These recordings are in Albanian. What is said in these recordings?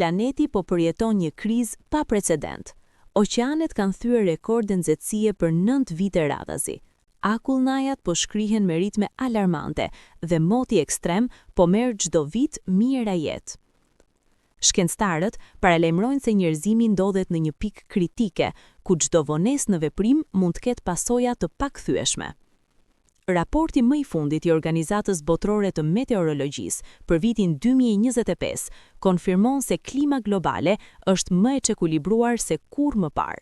Planeti po përjeton një krizë pa precedent. Oqeanet kanë thyer rekorde nxehtësie për 9 vite radhazi. Akullnajat po shkrihen me ritme alarmante dhe moti ekstrem po merr çdo vit mijëra jetë. Shkencëtarët paralajmërojnë se njerëzimi ndodhet në një pikë kritike, ku çdo vonesë në veprim mund të ketë pasoja të pakthyeshme. Raporti më i fundit i Organizatës Botërore të Meteorologjisë për vitin 2025 konfirmon se klima globale është më e çekuilibruar se kurrë më parë.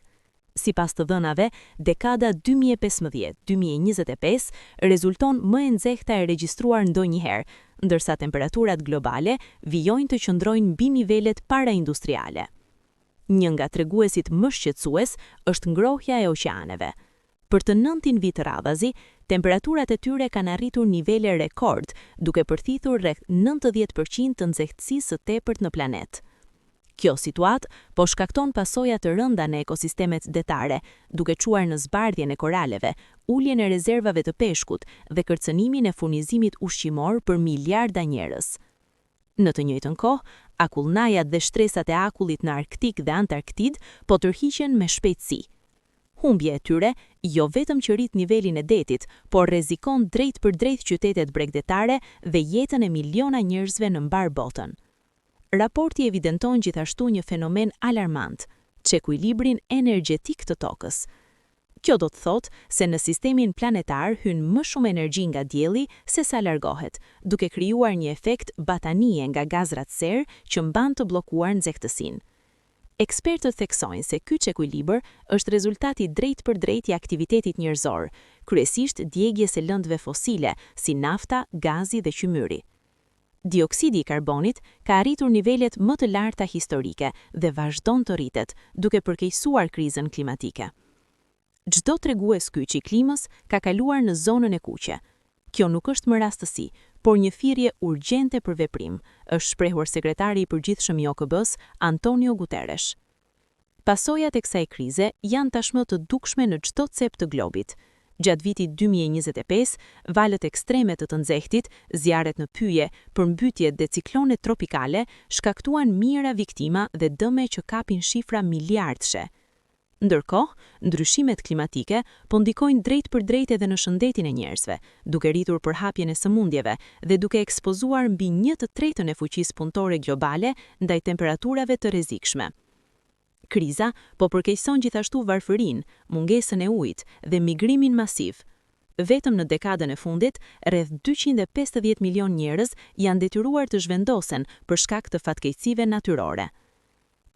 Sipas të dhënave, dekada 2015-2025 rezulton më e nxehta e regjistruar ndonjëherë, ndërsa temperaturat globale vijojnë të qëndrojnë mbi nivelet paraindustriale. Një nga treguesit më shqetësues është ngrohja e oqeaneve. Për të nëntin vit radhazi, temperaturat e tyre kanë arritur nivele rekord, duke përthithur rreth 90% të nxehtësisë së tepërt në planet. Kjo situatë po shkakton pasoja të rënda në ekosistemet detare, duke çuar në zbardhjen e koraleve, uljen e rezervave të peshkut dhe kërcënimin e furnizimit ushqimor për miliarda njerëz. Në të njëjtën kohë, akullnajat dhe shtresat e akullit në Arktik dhe Antarktidë po tërhiqen me shpejtësi. Humbja e tyre jo vetëm që rrit nivelin e detit, por rrezikon drejtpërdrejt qytetet bregdetare dhe jetën e miliona njerëzve në mbarë botën. Raporti evidenton gjithashtu një fenomen alarmant, çekuilibrin energjetik të Tokës. Kjo do të thotë se në sistemin planetar hyn më shumë energji nga dielli sesa largohet, duke krijuar një efekt batanije nga gazrat serë që mban të bllokuar nxehtësinë. Ekspertët theksojnë se ky çekuilibër është rezultat i drejtpërdrejtë i aktivitetit njerëzor, kryesisht djegies së lëndëve fosile si nafta, gazi dhe qymyri. Dioksidi i karbonit ka arritur nivelet më të larta historike dhe vazhdon të rritet, duke përkeqësuar krizën klimatike. Çdo tregues kyç i klimës ka kaluar në zonën e kuqe. Kjo nuk është më rastësi, por një thirrje urgjente për veprim, është shprehur sekretari i përgjithshëm i OKB-së, Antonio Guterres. Pasojat e kësaj krize janë tashmë të dukshme në çdo cep të globit. Gjatë vitit 2025, valët ekstreme të të nxehtit, zjarret në pyje, përmbytjet dhe ciklonet tropikale shkaktuan mijëra viktima dhe dëme që kapin shifra miliardshe. Ndërkohë, ndryshimet klimatike po ndikojnë drejtpërdrejt edhe në shëndetin e njerëzve, duke rritur përhapjen e sëmundjeve dhe duke ekspozuar mbi një të tretën e fuqisë punëtore globale ndaj temperaturave të rrezikshme. Kriza po përkeqëson gjithashtu varfërinë, mungesën e ujit dhe migrimin masiv. Vetëm në dekadën e fundit, rreth 250 milionë njerëz janë detyruar të zhvendosen për shkak të fatkeqësive natyrore.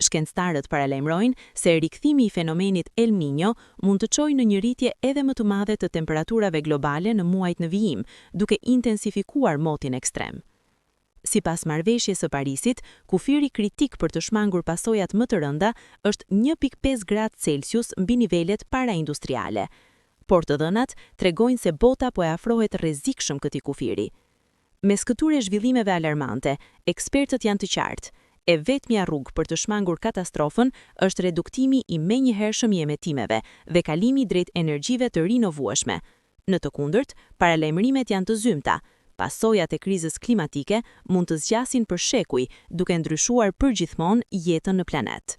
Shkencëtarët paralajmërojnë se rikthimi i fenomenit El Niño mund të çojë në një rritje edhe më të madhe të temperaturave globale në muajt në vijim, duke intensifikuar motin ekstrem. Sipas marrëveshjes së Parisit, kufiri kritik për të shmangur pasojat më të rënda është 1.5 gradë Celsius mbi nivelet paraindustriale. Por të dhënat tregojnë se bota po e afrohet rrezikshëm këtij kufiri. Mes këtyre zhvillimeve alarmante, ekspertët janë të qartë. E vetmja rrugë për të shmangur katastrofën është reduktimi i menjëhershëm i emetimeve dhe kalimi drejt energjive të rinovueshme. Në të kundërt, paralajmërimet janë të zymta. Pasojat e krizës klimatike mund të zgjasin për shekuj, duke ndryshuar përgjithmonë jetën në planet.